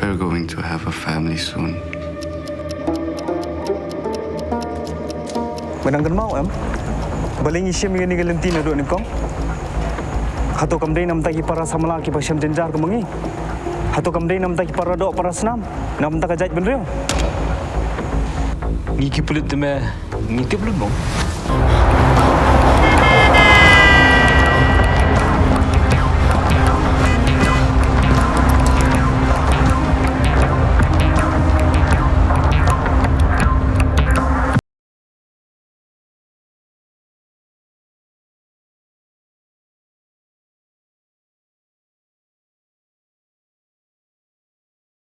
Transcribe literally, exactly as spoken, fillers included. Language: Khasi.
You're going to have a family soon. Me dang kynmaw em? Balei ngi shim ïa kane ka lynti naduh nyngkong? Hato kam dei namta ki para samla kiba shem jynjar kum ngi? Hato kam dei namta ki para doh para snam? Namta ka jaitbynriew? Ngi ki pulit te me ngi tip lut mo.